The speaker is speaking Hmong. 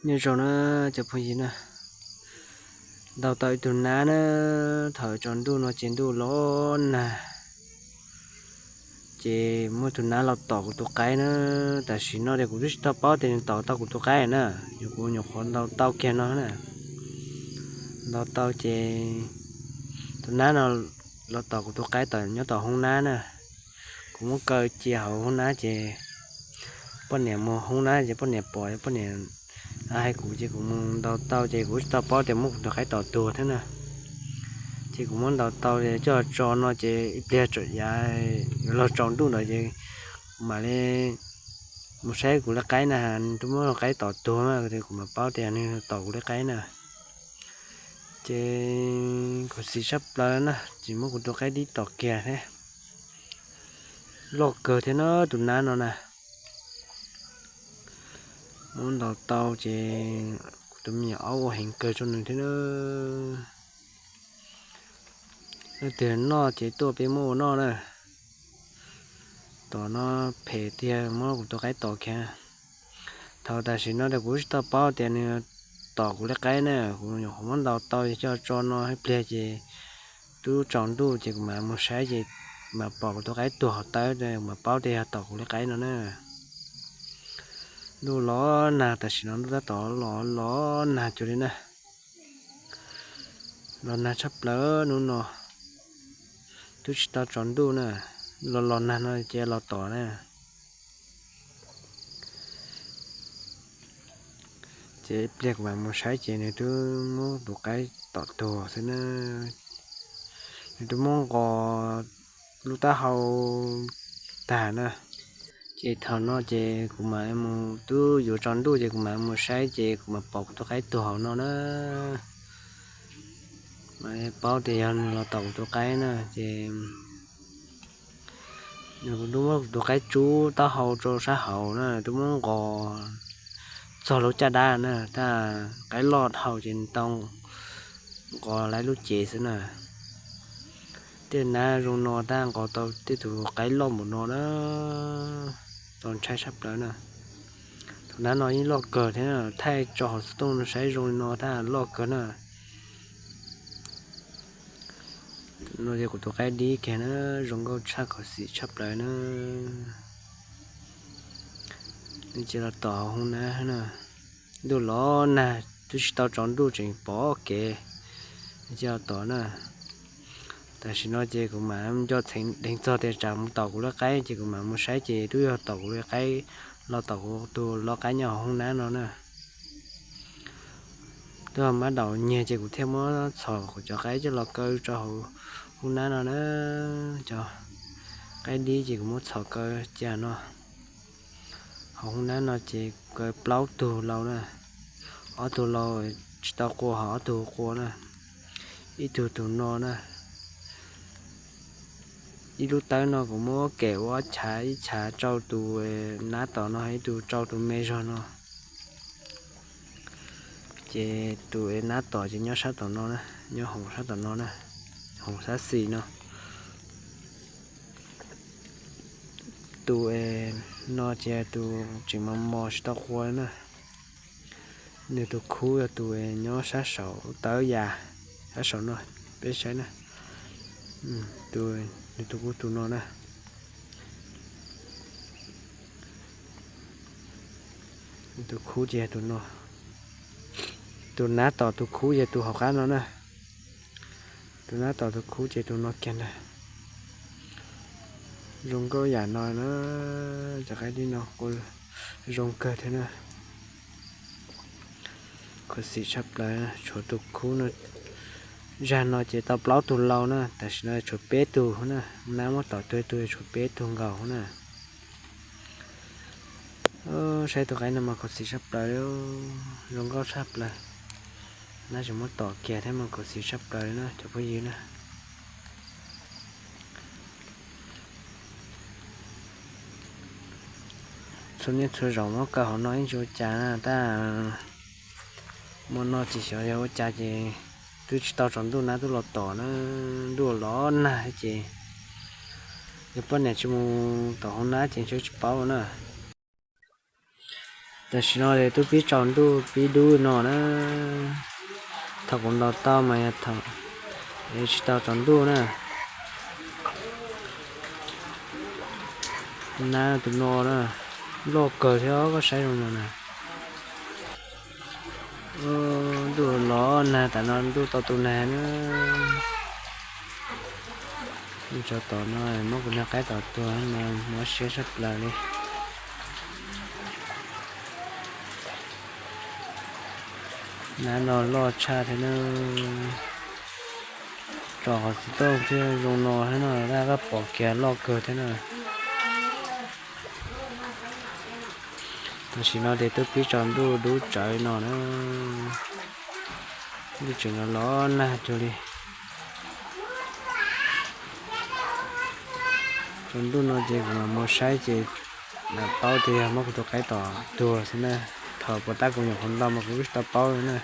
Nyob zoo na cov phooj ywg na, ntaus tau ib tug nab na, thaum tsaus ntuj no ces ntuj los nag, ces muaj tus nab los tom kuv tus qaib na. Tam sim no ces kuv twb tsis tau paub tias nws tom tau kuv tus qaib na, yog kuv nyuam qhuav ntaus tau kiag no na. Ntaus tau ces tus nab no los tom kuv tus qaib tom nyob tom hoob nab na. Kuv muab kaw cia hauv hoob nab ces poj niam mus hoob nab ces poj niam pom, poj niam hais kuv ces kuv mus ntaus tau ces kuv tsis tau paub tias muab kuv tus qaib tom tuag thiab na. Ces kuv muab ntaus tau coj tso no ces ib pliag yav yuav luag tsaus ntuj ntawd ces kuv mam li mus saib kuv li qaib na, nws twb muab qaib tom tuag na, kuv mam paub tias nws tom kuv li qaib na. Ces khuv xim tshaj plaws na, tsis muab kuv tus qaib dib tom kiag thiab. Loj kawg thiab na tus nab no na. Muab ntaus tau ces kuv tus me nyuam aub ua heev kawg rau nws thiab na. Leej twg noj ces tuaj peb muab ua noj na. Tom no phem tiag, muab kuv tus qaib tom kiag. Thaum tam sim no ces kuv tsis tau paub tias nws tom kuv li qaib na, kuv nyuam qhuav muab ntaus tau coj tso no ib pliag ces twb tsaus ntuj ces kuv mam mus saib ces mam pom kuv tus qaib tuag hauv tawb, mam paub tias yog tom kuv li qaib no na. Ntuj los nag, tam sim no ntuj tab tom los los nag cuag li na. Los nag tshaj plaws hnub no, twb tsis tau tsaus ntuj na, los los nag no ces los tom na. Ces ib pliag kuv mam mus saib ces nws twb muab tus qaib tom tuag xwb na. Nws twb muab nqos lub taub hau tag na. Ces thaum no ces kuv mam mus, twb yuav tsaus ntuj ces kuv mam mus saib ces kuv mam pom kuv tus qaib tuag hauv no na. Mam paub tias yog nws los tom kuv tus qaib na ces nws twb muab kuv tus qaib tsub taub hau rau sab hauv na, twb muab nqos txog lub caj dab na, tab qaib loj dhau ces nws tau nqos lawv lub cev xwb na. Tej nab zoo no tab nqos tau tej tus qaib loj npaum no na, tau ntshai tshaj plaws na. Tus nab no yeej loj kawg thiab, thaij tso hauv xov tooj no saib zoo li no tab loj kawg na. No yog kuv tus qaib dib kiag na, zoo nkauj tshaj, khuv xim tshaj plaws na. Nws cia los tom hauv hoob nab na. Ntuj los nag twb tsis tau tsaus ntuj tseem pom kev, nws cia los tom na. Tam sim no ces kuv mam nco txheem dheev txog tias tsam mus tom kuv lub qaib ces kuv mam mus saib ces twb yog tom kuv lub qaib, los tom kuv tus lub qaib nyob hauv hoob nab no na. Twb mab daum nyiag ces kuv thiaj muab txhom kuv cov qaib coj los kaw rau hauv hoob nab no na. Cov qaib dib ces kuv muab txhom kaw cia no. Hauv hoob nab no ces kuv kaw plaub tug lau na, ob tug lau tsis tau qua, ho ob tug qua na, ib tug tus no na. Ib lub tawb no kuv muab kem ua ob chav, ib chav rau tus nab tom no, ib tug rau tus me zog no. Ces tus nab tom ces nyob sab tom no na, nyob hauv sab tom no na, hauv sab xis no. Tus no ces tus tseem mos mos tsis tau qua na. Nws tus khub yog tus nyob sab saum tawb yas, sab saum no, peb saib na. Tus, nws tus kuj tus no na. Tus khub ces yog tus no. Tus nab tom tus khub yog tus hauv qab no na. Tus nab tom tus khub ces tus no kiag ntag. Zoo nkauj yam no na, cov qaib dib no kuj zoo kawg thiab na. Khuv xim tshaj plaws, tshuav tus khub no. Zag no ces tau plaub tug lau na, tam sim no tshuav peb tug na, nab muab tom tuag ib tug, tshuav peb tug nkaus na. Saib tus qaib no mas khuv xim tshaj plaws, zoo nkauj tshaj plaws. Nab tseem muab tom kiag thiab mas khuv xim tshaj plaws li na cov phooj ywg na. Txhua niaj txhua zaus muab kaw hauv no yeej tsis ua cas na, tab muaj no tsis xyov yog ua cas ces twb tsis tau tsaus ntuj nab twb los tom na, ntuj los nag ces yog poj niam tsis mus tom hauv nab ces ntshe tsis paub na. Tam sim no ces twb pib tsaus ntuj pib dub no na. Thaum kuv ntaus tau mas yog thaum tsis tau tsaus ntuj na. Nab tus no na, loj kawg thiab, koj saib zoo no na. Ntuj los nag, tam no ntuj tau tu nag na. Tsov tom no muab kuv niag qaib tom tuag no, mob siab tshaj plaws li. Nab no loj tshaj thiab na. Tsom qhov txiv toj thiaj zoo no thiab no, tab koj pom kiag loj kawg thiab na. Tam sim no ces twb pib tsaus ntuj dub tsawv no na. Ntuj tseem los los nag cuag li. Tsaus ntuj no ces kuv mam mus saib ces mam paub tias yog muab kuv tus qaib tom tuag xwb na. Thaum puas tab kuv nyuam qhuav ntaus mas kuv tsis tau paub li na.